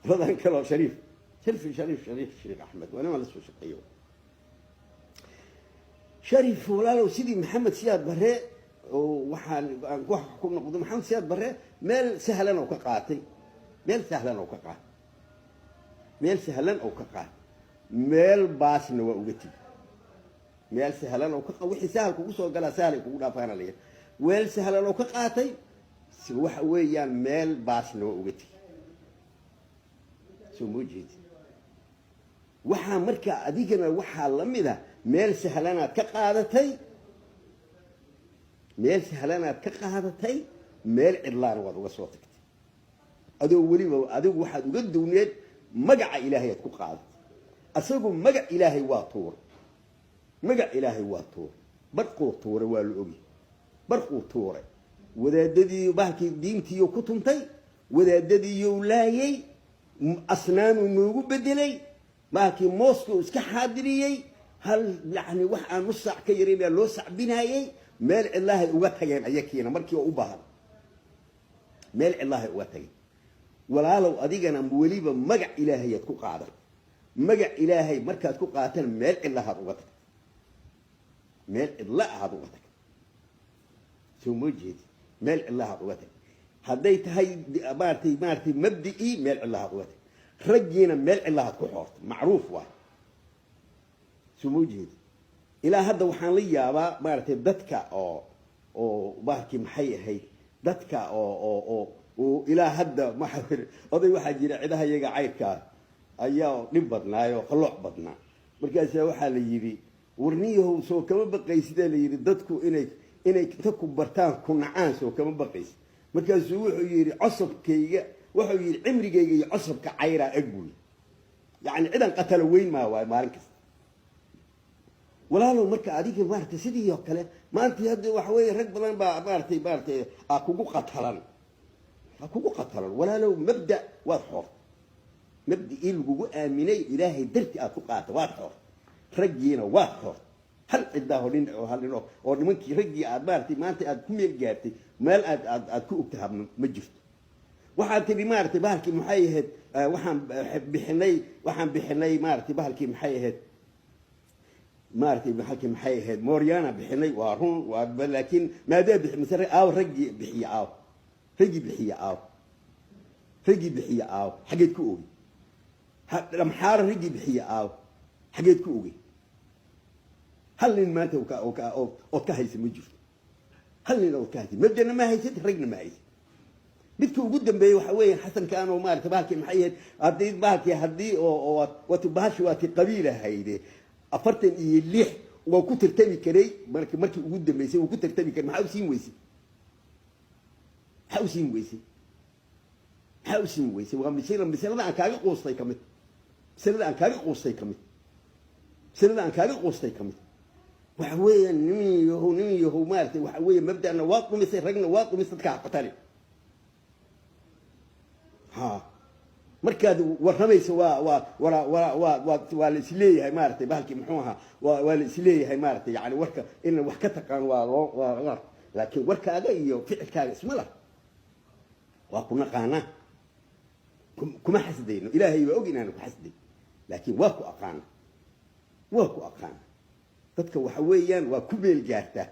Qoladan kaloo Shariif Sheekh Axmed waa niman la soo shaqeeyo. Shariif, walaalow, sidii Maxamed Siyaad Barre oo waxaan aan wax ku noqdo, Maxamed Siyaad Barre meel sahlan oo ka qaatay, meel sahlan oo ka qaatay, meel sahlan oo ka qaatay, meel baasna waa uga tegi. Meel sahlan oo ka, wixii sahal kugu soo galaa sahlay kugu dhaafaana la yidhi. Meel sahlan oo ka qaatay waxa weeyaan, meel baasna waa uga tegi. Soo moo jeedi? Waxaa marka adigana waxaa la mid a, meel sahlanaad ka qaadatay, meel sahlanaad ka qaadatay, meel cidlaana waad uga soo tagtay. Adoo weliba adigu waxaad uga duwneed magaca Ilaahay aad ku qaadatay. Asagu magac Ilaahay waa tuuray, magac Ilaahay waa tuuray, barquu tuuray, waa la ogi, barquu tuuray. Wadaadadii bahalkii diintiiyo ku tuntay, wadaadadiiyou laayay, asnaamuu noogu bedelay, bahalkii mooska uu iska xaadiriyey. Hal yani wax aan nus saac ka yaray baa loo sacbinaayey. Meel cidlaahay uga tageen ayakiina markii oo u baahan, meel cidlaahay uga tageen. Walaalow, adigana weliba magac Ilaahayaad ku qaadan. Magac Ilaahay markaad ku qaatana meel cidlahaad uga tagtay, meel cidla ahaad uga tagtay. Soo moo jeedi? Meel cidlahaad uga tagtay. Hadday tahay maaratay mabdi'ii, meel cidlahaad uga tagtay. Raggiina meel cidlahaad ku xoortay, macruuf waay. Soo moo jeedi? Ilaa hadda waxaan la yaabaa maaragtay dadka oo bahalkii maxay ahayd, dadka oo ilaa hadda waxa oday waxaa jira cidaha iyaga cayrkaa ayaa dhib badnaay oo qalooc badnaa. Markaasaa waxaa la yidhi, "Warniyahow, soo kama baqaysidaa?" la yidhi, "dadku inay inta ku bartaan ku nacaan, soo kama baqaysid?" Markaasuu wuxuu yidhi, "Cosobkayga," wuxuu yidhi, "cimrigayga iyo cosobka cayraa eg," buy. Yacni cidan qatalo weyn maa waay maalin kasta. Walaalow, marka adiga maaragtay sidii oo kale maanta hadda waxa weeye rag badan baa maaratay a kugu qatalan, ha kugu qatalan. Walaalow, mabda waad xoortay, mabda'ii lagugu aaminay Ilaahay darti aad ku qaata waad xoortay, raggiina waad xoortay. Hal cidaaho nin oo hal nin oo nimankii raggii aad maaratay maanta aad ku meel gaartay, meel aad ku ogtaha ma jirto. Waxaad tidhi maaratay bahalkii maxay ahayd, waxaan bixinay, waxaan bixinay maaratay bahalkii maxay ahayd, maaratay bahalkii maxay ahayd, mooryaana bixinay. Waa run, waa laakiin maadaa bixi mise aaw raggii bixiye? Aaw raggii bixiye? Aaw raggii bixiye? Aaw xageed ku ogey? Dhamxaaro raggii bixiye aaw, xageed ku ogey? Hal nin maanta ood ka haysa ma jirto. Hal nin ood ka haysa, mabdana ma haysid, ragna ma haysid. Midka ugu dambeeyey waxa weeya Xasankaan oo maarata bahalkii maxay ahayd, haddii bahalkii haddii oo wati bahashi waati qabiil ahayde, 46 waa ku tartami karay. Markii ugu dambeysay wuu ku tartami karay. Maxaa u siin weysay? Maxaa u siin weysay? Maxaa u siin weysay? Waa masalada aan kaaga quustay kamid, masalada aan kaaga quustay kamid, masalada aan kaaga quustay kamid. Waxa weeyaan, nin yahow maaratay, waxa weeye mabda'na waad dhumisay, ragna waad dhumisay. Dadka haqatali ha markaad warramayso waa la isleeyahay maaratay bahalkii muxuu ahaa, waa la isleeyahay maaratay. Yani warka in wax ka taqaan waa loo waa, laakiin warkaaga iyo ficilkaaga isma lah. Waa ku naqaanaa, kuma xasdayno. Ilaahay waa og inaanu ku xasdayn, laakiin waa ku aqaana, waa ku aqaana. Dadka waxa weeyaan waa ku meel gaartaa,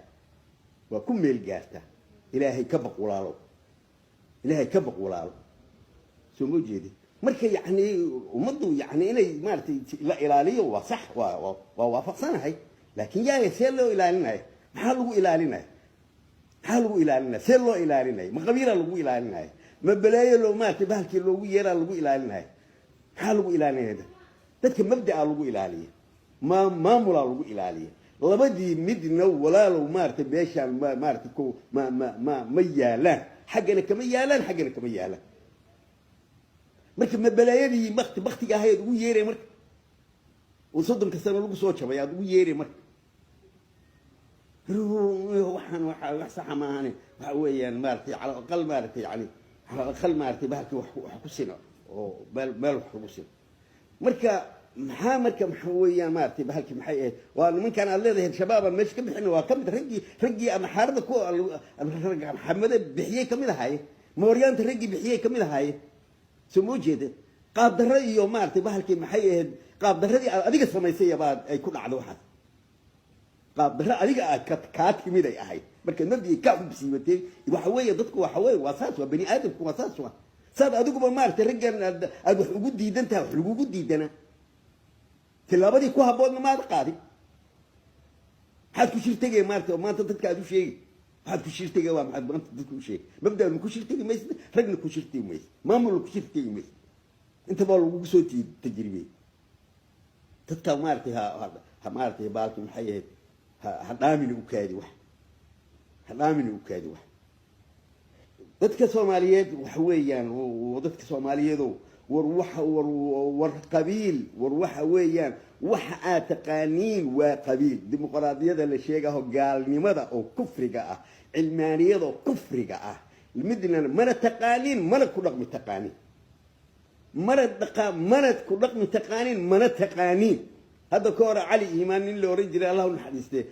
waa ku meel gaartaa. Ilaahay ka baq, walaalo. Ilaahay ka baq, walaalo. Soo ma jeedi? Marka yacni ummaddu yani inay maaratay la ilaaliyo waa sax, waa waafaqsanahay. Laakiin yaaya see loo ilaalinaya? Maxaa lagu ilaalinaya? Maxaa lagu ilaalinaya? See loo ilaalinaya? Ma qabiilaa lagu ilaalinaya? Ma balaayo loo maaratay bahalkii loogu yeeraa lagu ilaalinaya? Maxaa lagu ilaalinaya? Dadka mabda'a lagu ilaaliya, ma maamulaa lagu ilaaliya? Labadii midna, walaalow, maaratay meeshaan ma maaratay ku ma yaalaan. Xaggana kama yaalaan, xaggana kama yaalaan. Marka ma balaayadii baktiga ahayd ugu yeeray marka oo 30-ka sano lagu soo jabay aad ugu yeeray? Marka waxaan waa wax saxa maahane. Waxa weeyaan maaratay cala aqal maaratay yani cala aqal maaratay bahalkii wax ku sino oo meel wax lagu sino. Marka maxaa, marka maxaa weeyaan maaratay bahalkii maxay ahayd, waa nimankan aad leedahay shabaabaan meesha ka bixin, waa kamid raggii ama xaarada ku xamada bixiyey kamid ahaaye, mooryaanta raggii bixiyey kamid ahaaye. Soo ma jeedid qaabdarro iyo maaragtay bahalkii maxay ahayd, qaabdarradii aad adiga samaysay baad ay ku dhacdo. Waxaas qaabdarro adiga aad ka kaa timid ay ahayd. Marka mabdii ka xubsiibatay waxa weeye, dadku waxa weeye waa saas, waa bani aadamku, waa saas. Waa saad adiguba maaragtay raggan aad wax ugu diidan tahay, wax lagugu diidana. Tillaabadii ku habboodna maad qaadin. Maxaad ku shirtegaya maarata oo maanta dadka aad u sheegi? Maxaad ku shirtegaya? Waa maxaad maanta dadka u sheegi? Mabda'na ku shirtegi maysid, ragna ku shirtegi maysid, maamulna ku shirtegi maysid. Inta baa lagugu soo tajribey. Dadka maaragtay ha maaragtay baalki maxay ahayd, ha dhaamina u kaadi, wax ha dhaamina u kaadi. Wax dadka Soomaaliyeed waxa weeyaan, dadka Soomaaliyeedow, war waxa war qabiil, war waxa weeyaan waxa aad taqaaniin waa qabiil. Dimuqraadiyada la sheegaho, gaalnimada oo kufriga ah, cilmaaniyada oo kufriga ah, midna mana taqaaniin, mana ku dhaqmi taqaaniin, mana dhaqa, mana ku dhaqmi taqaaniin, mana taqaaniin. Hadda ka hore Cali Iimaan nin la oran jiray, Allah u naxariiste.